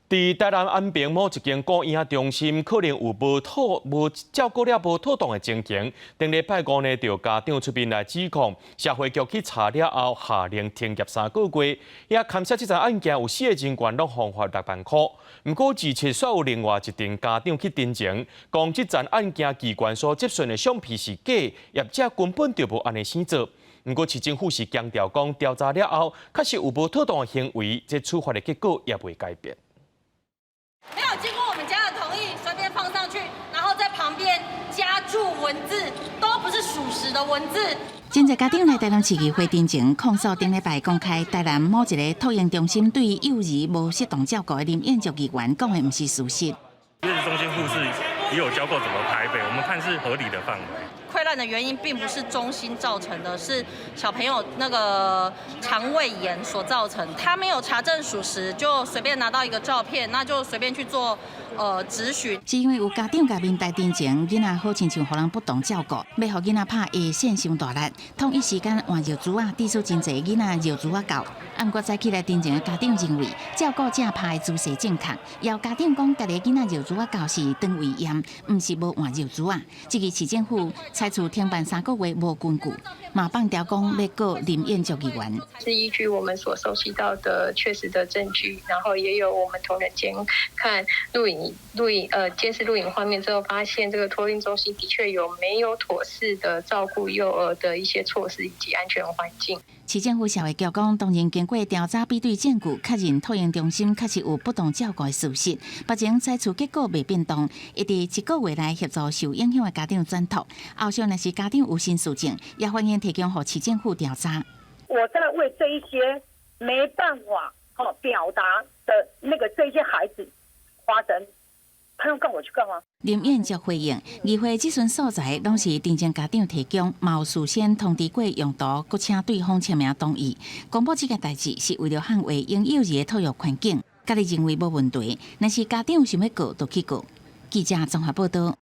佇台南安平某一間孤嬰中心，可能有無妥無照顧了無妥當的情形。頂禮拜五呢，就家長出面來指控，社會局去查了後，下令停業3個月。也勘察這樁案件有四個人員攏予罰6萬箍。毋過二七煞有另外一陣家長去陳情，講這樁案件機關所接訊的相片是假，業者根本就無按呢生做。毋過市政府是強調講，調查了後確實有無妥當的行為，這處罰的結果也袂改變。沒有經過我們家長同意，隨便放上去，然後在旁邊加注文字，都不是屬實的文字。真濟家長來台南市議會陳情控訴，頂禮拜公開台南某一个托嬰中心對幼兒無適當照顧的林燕竹議員講的毋是事實。月子中心護士也有教過怎麼拍背，我們看是合理的範圍。潰爛的原因並不是中心造成的，是小朋友那個腸胃炎所造成。他沒有查證屬實，就隨便拿到一個照片，那就隨便去做質詢。是因為有家長共面台陳情，囡仔好親像予人不當照顧，欲予囡仔拍下線傷大力，統一時間換尿苴仔，致使真濟囡仔尿苴仔厚。毋過早起來陳情的家長認為，照顧者拍的姿勢正確，有家長講家己囡仔尿苴仔厚是腸胃炎，毋是無換尿苴仔。這個市政府採取停辦3個月無根據，嘛放調講欲告林燕竹議員。是依據我們所收集到的確實的證據，然後也有我們同仁監看錄影、錄影監視錄影畫面之後，發現這個托嬰中心的確有沒有妥適的照顧幼兒的一些措施以及安全環境。市政府社會局講，當然經過調查比對證據，確認托嬰中心確實有不當照顧的事實。目前裁處結果未變動，會佇一個月內協助受影響的家長轉託。後續若是家長有新事證，也歡迎提供予市政府調查。我在為這一些沒辦法表達的那個這些孩子發聲，他要告我去告啊。林燕竹回應，議會質詢素材攏是陳情家長提供，嘛有事先通知過用途，閣請對方簽名同意。公布這個代誌是為了捍衛嬰幼兒的托育環境，家己認為無問題，若是家長想欲告，就去告。記者綜合報道。